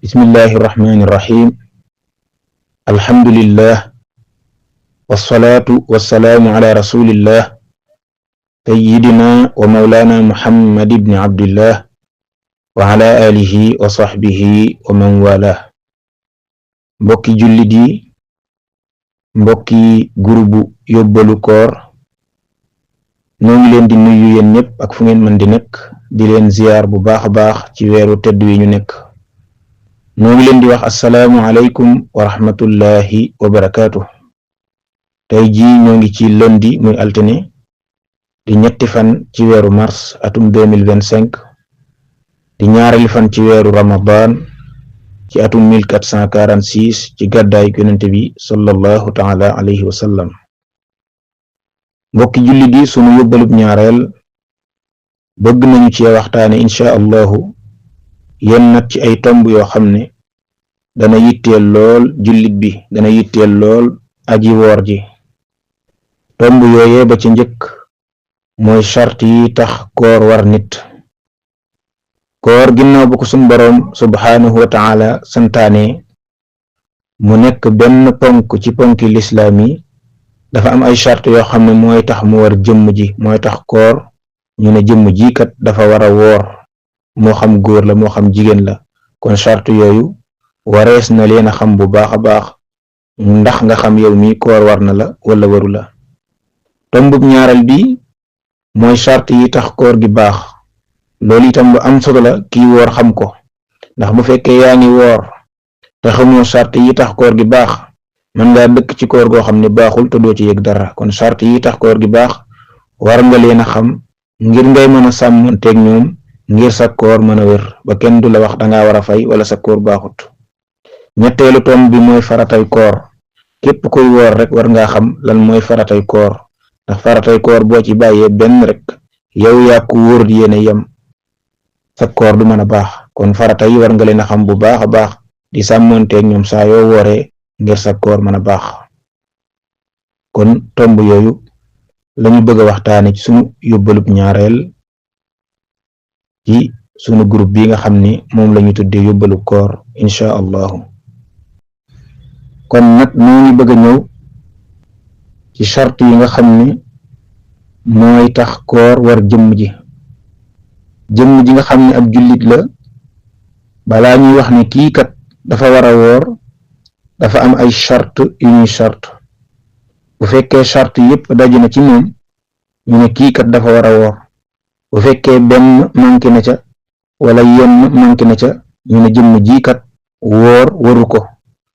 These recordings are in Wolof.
bismillahi irrahmani irrahim alhamdulillah wasalaatu wasalaamu ala rasulillah sayyidina wa mawlana muhammad ibni abdillah wa ala alihi wa sahbihi wa man wala. mbokki jullit yi, mbokki gurubu yóbbalu koor, ñoo ngi leen di nuyu yéen ñëpp ak fu ngeen mën di nekk, di leen ziyaar bu baax a baax ci weeru tedd wi ñu nekk. ñoo ngi leen di wax assalaamu aleykum wa rahmatullahi wa barakaatu. tey jii ñoo ngi ci lundi muy altine di ñetti fan ci weeru mars atum 2025 di ñaareelu fan ci weeru ramadan ci atum 1446 ci gàddaay yonent bi sallallahu taala alayhi wa sallam. mbokki julli gi, sunu yóbbalub ñaareel bëgg nañu ci waxtaane insha allahu yenn nat ci ay tomb yoo xam ne dana yitteel lool jullit bi, dana yitteel lool aji woor ji. tomb yooyee ba ci njëkk mooy charte yi tax koor war nit. koor ginnaaw bu ko sunu boroom subhaanahu wa taala santaane mu nekk benn ponk ci ponki lislaam yi, dafa am ay charte yoo xam ne mooy tax mu war jëmm ji, mooy tax koor ñu ne jëmm ji kat dafa war a woor, moo xam góor la moo xam jigéen la. kon charte yooyu warees na leen a xam bu baax a baax ndax nga xam yow mi koor war na la wala waru la. tombub ñaareel bi mooy charte yi tax koor gi baax. loolu itam lu am solo la kii woor xam ko, ndax bu fekkee yaa ngi woor te xamoo charte yi tax koor gi baax, mën ngaa dëkk ci koor goo xam ne baaxul te doo ci yëg dara. kon charte yi tax koor gi baax war nga leen a xam ngir ngay mën a sàmmanteeg ñoom, ngir sa koor mën a wér ba kenn du la wax dangaa war a fay wala sa koor baaxut. ñetteelu tomb bi mooy faratay koor. képp koy woor rek war ngaa xam lan mooy faratay koor, ndax faratay koor boo ci bàyyee benn rek yow yaa ko wóor di yéene yem, sa koor du mën a baax. kon farata yi war nga leen a xam bu baax a baax di sàmmanteeg ñoom saa yoo wooree ngir sa koor mën a baax. kon tomb yooyu lañu bëgg a waxtaane ci sunu yóbbalub ñaareel ci sunu groupe bi nga xam ni moom lañu tuddee yóbbalu koor insha allahu. kon nag ñoo ngi bëgg a ñëw ci charte yi nga xam ni mooy tax koor war jëmm ji nga xam ne ab jullit la. balaa ñuy wax ne kii kat dafa war a woor, dafa am ay charte yu ñuy charte. bu fekkee charte yépp daje na ci moom ñu ne kii kat dafa war a woor. bu fekkee benn manqué na ca wala yenn manqué na ca ñu ne jëmm ji kat woor waru ko,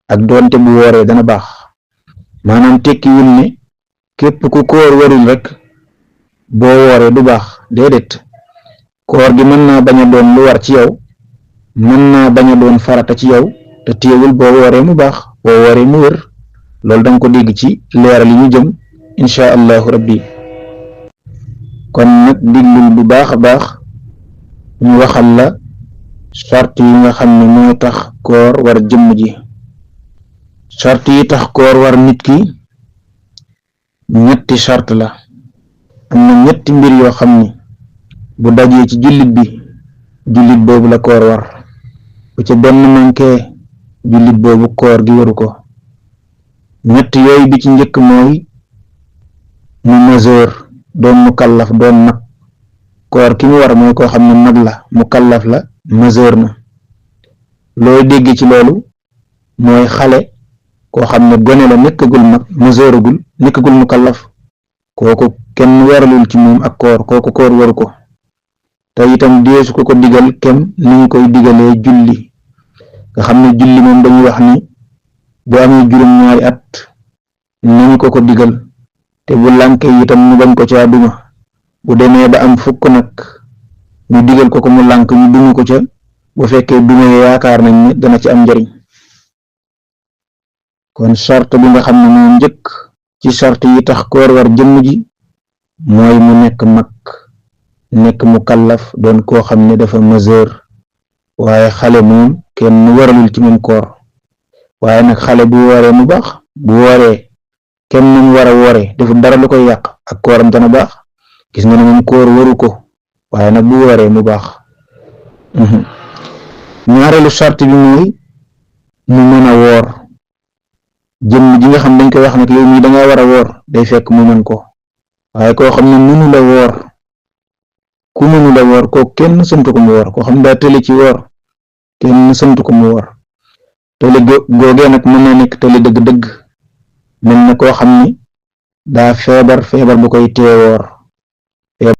ak doonte bu wooree dana baax. maanaam tekkiwul ne képp ku koor warul rek boo wooree du baax. déedéet, koor gi mën naa bañ a doon lu war ci yow, mën naa bañ a doon farata ci yow, te téewul boo wooree mu baax, boo wooree mu wër. loolu danga ko dégg ci leeral yi ñu jëm insha allahu rabbi. kon nag diglul bu baax a baax ñu waxal la charte yi nga xam ne moo tax koor war jëmm ji. charte yi tax koor war nit ki ñetti charte la. am na ñetti mbir yoo xam ni bu dajee ci jullit bi, jullit boobu la koor war. bu ca benn manqué, jullit boobu koor gi waru ko. ñett yooyu bi ci njëkk mooy mu majeur, doon mu kallaf, doon mag. koor ki mu war mooy koo xam ne mag la, mu kallaf la, majeur na. looy dégg ci loolu mooy xale koo xam ne gone la, nekkagul mag, majeuragul, nekkagul mu kallaf, kooku kenn waralul ci moom ak koor, kooku koor waru ko. te itam deesu ko digal kem ni ñu koy digalee julli, nga xam ne julli moom dañuy wax ni bu amee juróom-ñaari at nañu ko digal, te bu lànke itam ñu bañ ko ca duma. bu demee ba am fukk nag ñu digal ko mu lànk, ñu duma ko ca. bu fekkee duma yaakaar nañ ne dana ci am njariñ. kon charte bi nga xam ne moo njëkk ci charte yi tax koor war jëmm ji mooy mu nekk mag, nekk mu kallaf, doon koo xam ne dafa majeur. waaye xale moom kenn waralul ci moom koor. waaye nag xale bu wooree mu baax, bu wooree kenn mu war a wooree defu dara lu koy yàq, ak kooram dana baax. gis nga ne moom koor waru ko, waaye nag bu wooree mu baax. ñaareelu charte bi mooy mu mën a woor jëmm ji nga xam dañ koy wax nag yow mii danga war a woor day fekk mu mën ko waaye koo xam ne mënu la woor ku mënu la woor ko kenn sant ko mu woor koo xam daa tële ci woor kenn sant ko mu woor tële googee nag mën na nekk tële dëgg-dëgg mel na koo xam ni daa feebar bu koy tee woor